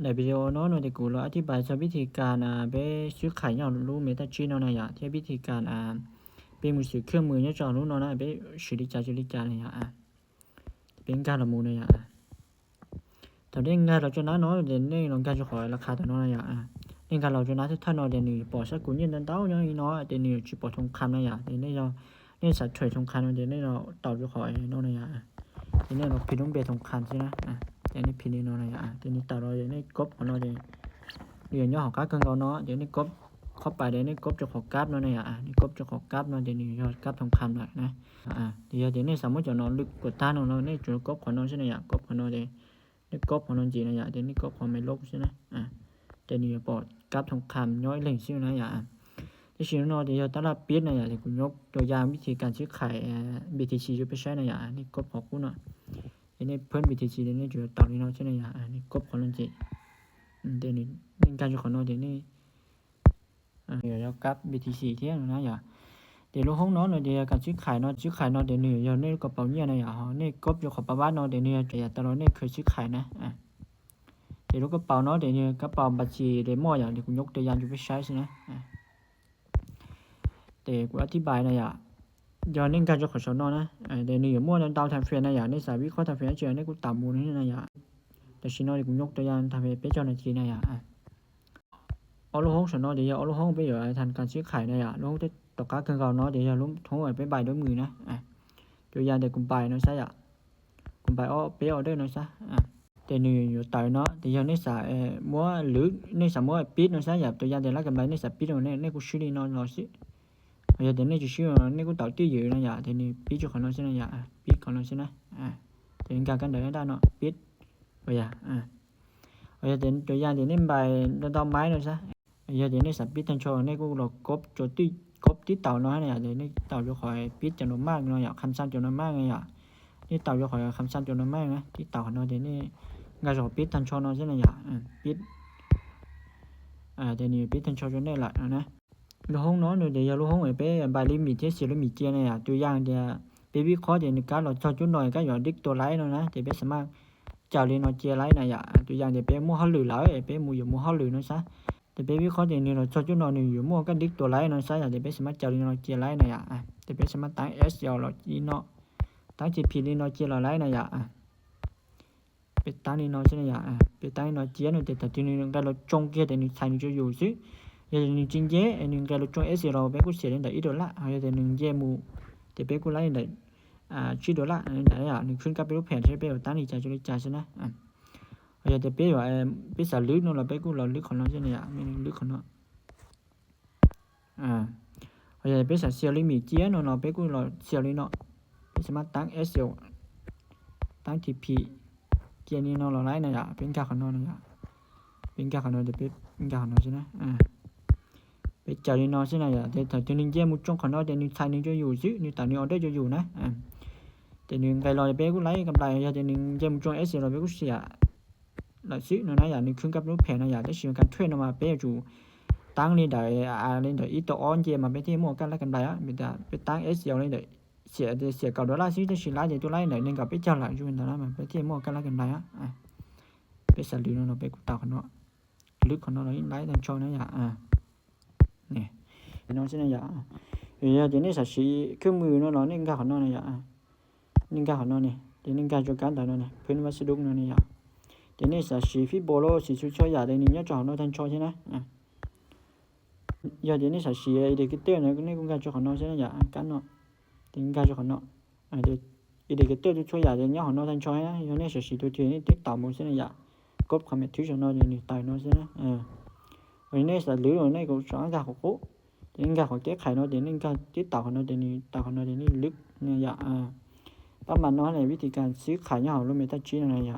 ໃນວິດີໂອເນາະ ນ້ອງເດກູລາວອະທິບາຍສອນວິທີການ ອາ ໄປຊື້ຂາຍຍ້ອນຮູ້ເມຕາຈີນເນາະນະຢະ ທີ່ວິທີການ ອາ ເປັນມືຖືເຄື່ອງມືຍ້ອນຈອກຮູ້ເນາະນະ ໄປຊື້ລິຈາຊື້ລິຈານະຢະ ອາ ເປັນການລະມູນນະຢະ ອາ ຕອນນີ້ງານລາວຈະນາເນາະ ເດນີ້ລອງການຈະຂໍລາຄາຕອນເນາະນະຢະ ອາ ນີ້ການລາວຈະນາທີ່ທ່ານເນາະ ເດນີ້ປອກຊະກູຍິນຕັນເຕົ້າຍັງອີເນາະ ເດນີ້ຊິປອກທອງຄຳນະຢະ ເດນີ້ລາວ ນີ້ສາຖວຍທອງຄຳເນາະ ເດນີ້ລາວເຕົາຈະຂໍເນາະນະຢະ ອາ ເດນີ້ລາວພິມລົງເບທອງຄຳຊີ້ນະ ອາ ເດນີ້ພິມນີ້ເນາະນະຢະ ອາ ເດນີ້ເຕົາລາວ ເດນີ້ກົບຂອງເນາະ ເດນີ້ ເດນີ້ຫຍໍ້ຂອງກາບເຄື່ອງເຮົາເນາະ ເດນີ້ກົບເຂົ້າໄປ ເດນີ້ກົບຈະຂໍກາບເນາະນະຢະ ອາ ນີ້ກົບຈະຂໍກາບເນາະ ເດນີ້ຢອດກາບທອງຄຳລະນະ ອາ ເດນີ້ ເດນີ້ສາມາດຈະເນາະ ລຶກກວ່າຕາເນາະ ເນາະ ນີ້ຈະກົບຂອງເນາະຊີ້ນະຢະ ກົບຂອງເນາະ ເດ ນີ້ກົບຂອງເນາະຈີນະຢະ ເດນີ້ກົບຂອງແມ່ລົກຊີ້ນະ ອາ ເດນີ້ປອກກາບທອງຄຳຍ້ອຍເຫຼັ່ງຊີ້ນະຢະ ອາ ເດຊີ້ເນາະ ເດຕະຫຼາດປິດນະຢະ ເດກູຍົກຕົວຢ່າງວິທີການຊື້ຂາຍ ອາ ບີທີຊີຢູ່ໄປໃຊ້ນະຢະ ນີ້ກົບຂອງກູເນາະ ເດນີ້ເພິ່ນບີທີຊີ ເດນີ້ຈະເຕົານີ້ເນາະຊີ້ນະຢະ ອາ ນີ້ກົບຂອງເນາະຈີນ ເດນີ້ ນີ້ການຢູ່ຂອງເນາະ ເດນີ້ ອາ ດຽວກັບບີທີຊີທຽງນະຢະ ເດລູກໂຮງເນາະ ເດການຊື້ຂາຍເນາະ ຊື້ຂາຍເນາະ ເດນີ້ຢາວໃນກະເປົາເນຍນະຢະ ເຮົານີ້ກົບຢູ່ຂອງປະຫວັດເນາະ ເດນີ້ຢາຕະຫຼອດນີ້ເຄີຍຊື້ຂາຍນະ ອາ ເດລູກກະເປົາເນາະ ເດນີ້ກະເປົາບັນຊີ ເດໝໍ້ຢາ ເດກູຍົກຕົວຢ່າງຢູ່ໄປໃຊ້ຊີ້ນະ ອາ ເດກູອະທິບາຍນະຢະ ຢາວນີ້ການຈະຂໍຊອນເນາະນະ ອາ ເດນີ້ໝໍ້ນຳເຕົາທາງເຟນນະຢະ ນີ້ສາວິເຄາະທາງເຟນເຈີ ນີ້ກູຕາມໝູນີ້ນະຢະ ແຕ່ຊີ້ເນາະ ເດກູຍົກຕົວຢ່າງທາງເຟນເປັນເຈົ້າໜ້າທີ່ນະຢະ ອາ ອອກລູກໂຮງຊະເນາະ ເດຢາວອອກລູກໂຮງໄປຢູ່ທາງການຊື້ຂາຍນະຢະ ລູກໂຮງເຕັດຕໍ່ກາບເຄື່ອງເຮົາເນາະ ເດຢາວລູກໂຮງໄປບາຍດ້ວຍມືນະ ອາ ຕົວຢ່າງເດກູບາຍເນາະຊະຢາ ກູບາຍອອກ ເປອອເດີເນາະຊະ ອາ ເດນີ້ຢູ່ໃຕ້ເນາະ ເດຢາວນີ້ສາ ເອີ ມົວລຶກ ນີ້ສາມົວປິດເນາະຊະຢາ ຕົວຢ່າງເດລະກຳໄລ ນີ້ສາປິດເນາະ ນີ້ ນີ້ກູຊື້ນີ້ເນາະ ລອຊິ ເອີ ເດນີ້ຈະຊື້ເນາະ ນີ້ກູເຕົາຕື້ຢູ່ນະຢາ ເດນີ້ປິດຢູ່ຂອງເນາະຊະນະຢາ ອາ ປິດຂອງເນາະຊະນະ ອາ ເດນີ້ການກັນໄດ້ເນາະ ປິດ ໂອຢາ ອາ ໂອຢາ ເດນີ້ຕົວຢ່າງເດນີ້ບາຍດອກໄມ້ເນາະຊະ ເອີ ເດນີ້ສາປິດທັນໂຊ ນີ້ກູລອງກົບໂຈຕິ ກົບຕິດເຕົາເນາະ ອາ ເດນີ້ເຕົາຢູ່ຂອງປິດຈຳນວນມາກເນາະຢາ ຄຳສັ່ງຈຳນວນມາກເນາະຢາ ນີ້ເຕົາຢູ່ຂອງຄຳສັ່ງຈຳນວນມາກນະ ຕິດເຕົາເນາະ ເດນີ້ການສອງປິດທັນໂຊເນາະ ເຊັ່ນນະຢາ ອາ ປິດ ອາ ເດນີ້ປິດທັນໂຊຈົນໄດ້ລະນະ ລູກໂຮງເນາະ ເດຢາວລູກໂຮງເອີຍ ເປບາຍລິມິດເທສເຊລມິເຈຍນະຢາ ຕົວຢ່າງເດ ເປວິເຄາະເດນີ້ການຫຼອດເຈາະຈຸດໜ້ອຍ ການຢອກດິກຕົວໄລເນາະນະ ເດເປສາມາດ ຈາວລີນອນເຈຍໄລນະຢາ ຕົວຢ່າງເດ ເປໝູ່ຮອດຫຼືລາວ ເອ ເປໝູ່ຢູ່ໝູ່ຮອດຫຼືນະຊະ ເດເປວິເຄາະເດ ນີ້ລາວຊອກຈຸດນອນນີ້ຢູ່ໝູ່ກັນດິກຕົວໄລນະຊະ ເດເປສາມາດຈາວລີນອນເຈຍໄລນະຢາ ເດເປສາມາດຕັ້ງເອັສແອລ ລອກອິນເນາະ ຕັ້ງທີພີລີນອນເຈຍລາວໄລນະຢາ ເປຕັ້ງນີ້ເນາະຊະນະຢາ ເປຕັ້ງນີ້ເນາະ ເຈຍເນາະ ເດຕາຕິໜຶ່ງໄດ້ລາວຈົງເກຍ ແຕ່ໜຶ່ງໄຊໜຶ່ງຈະຢູ່ຊຶ ຢາໜຶ່ງຈິງເຢ ໜຶ່ງໄດ້ລາວຈົງເອັສແອລ ເປກູເສຍໄດ້ອີໂດລາ ເຮົາຢາກແຕ່ໜຶ່ງເຢໝູ່ ເດເປກູໄລໄດ້ ອາ ຊີໂດລາ ອັນນີ້ໄດ້ອະ ໜຶ່ງຄືນກັບເປຮູແຜນ ເຊເປຢູ່ຕັ້ງນີ້ຈາຍຈຸລິຈາຍຊະນະ ອາ ເຮົາຢາກແຕ່ເປວ່າ ເປັນສາລຶກເນາະ ລາວເປັນກູລາວລຶກຂອງເຮົາເຊັ່ນນີ້ອະ ມີລຶກຂອງເຮົາ ອາ ເຮົາຢາກເປັນສາເຊວລິມີເຈຍເນາະ ລາວເປັນກູລາວເຊວລິເນາະ ເປັນສາມາດຕັ້ງເອັສແອວ ຕັ້ງທີພີ ເຈຍນີ້ເນາະ ລາວໄລນະຢະ ເປັນກາຂອງເຮົານະຢະ ເປັນກາຂອງເຮົາ ຈະເປັນ ເປັນກາຂອງເຮົາຊະນະ ອາ ເປັນຈາວລີເນາະ ເຊັ່ນນັ້ນຢະ ແຕ່ຖ້າເທື່ອໜຶ່ງເຈຍໝູ່ຈົງຂອງເຮົາ ເທື່ອໜຶ່ງໄຊໜຶ່ງຈະຢູ່ຊຶ ໜຶ່ງຕາໜຶ່ງອອເດີຈະຢູ່ນະ ອາ ເທື່ອໜຶ່ງໄກລອຍເປັນກູໄລກຳໄລ ເທື່ອໜຶ່ງເຈຍໝູ່ຈົງເອັສແອວ ເປັນກູເສຍ ລະຊຶເນາະນະຢາ ນີ້ຂຶ້ນກັບຮູບແຜນນະຢາ ແຕ່ຊິເປັນການເທຣດອອກມາເປັນຢູ່ ຕັ້ງນີ້ໄດ້ ອາ ນີ້ໄດ້ ອີໂຕອອນເຈມາເປັນທີ່ໝົດກັນລະກຳໄລອະ ມີແຕ່ໄປຕັ້ງເອັສແອວນີ້ໄດ້ ເສຍ ເສຍເກົ້າໂດລາ ຊິໄດ້ຊິຫຼາຍ ໂຕຫຼາຍໄດ້ ໜຶ່ງກໍເປັນເຈົ້າຫຼາຍຢູ່ນັ້ນລະ ມັນເປັນທີ່ໝົດກັນລະກຳໄລອະ ອາ ເປັນສາລືເນາະ ເນາະ ເປັນກູຕາຂອງເນາະ ລຶກຂອງເນາະ ລະໄລທັງຊ່ອງນະຢາ ອາ ນີ້ ເນາະ ຊິນະຢາ ເອີ ເດນີ້ສາສີເຄື່ອງມືເນາະ ເນາະ ນີ້ກາຂອງເນາະນະຢາ ອາ ນີ້ກາຂອງເນາະນີ້ ເດນີ້ກາຈຸການຕາເນາະນີ້ ພື້ນວັດສະດຸກເນາະນີ້ຢາ ເດນີ້ສາສີຟີໂບໂລ ສີຊຸຊໍຢາ ເດນີ້ຍອດຈອຂອງເນາະ ທັນຊໍໃຊ່ນະ ອາ ຢາ ເດນີ້ສາສີອິນດິເຄເຕີເນາະ ນີ້ກາຈອຂອງເນາະ ໃຊ່ນະຢາ ອາ ການເນາະ ເດນີ້ກາຈອຂອງເນາະ ອາ ເດ ອິນດິເຄເຕີທຸກຊົ່ວຢາ ເດນີ້ຂອງເນາະ ທັນຊໍໃຫ້ນະ ຢາ ນີ້ສາສີຕົວທີ່ນີ້ຕິດຕາມໝົດ ໃຊ່ນະຢາ ກົບຄອມເມັນຖືກເນາະ ເດນີ້ຕາຍເນາະ ໃຊ່ນະ ເອີ ເດນີ້ສາລືເນາະ ນີ້ກາຈອງອາກາຂອງໂຄ ເດນີ້ກາຂອງແກ້ໄຂເນາະ ເດນີ້ກາຕິດຕາຂອງເນາະ ເດນີ້ຕາຂອງເນາະ ເດນີ້ລຶກນະຢາ ອາ ປະມານເນາະ ໃນວິທີການຊື້ຂາຍຍາວລົງເມຕາຈີນນະຢາ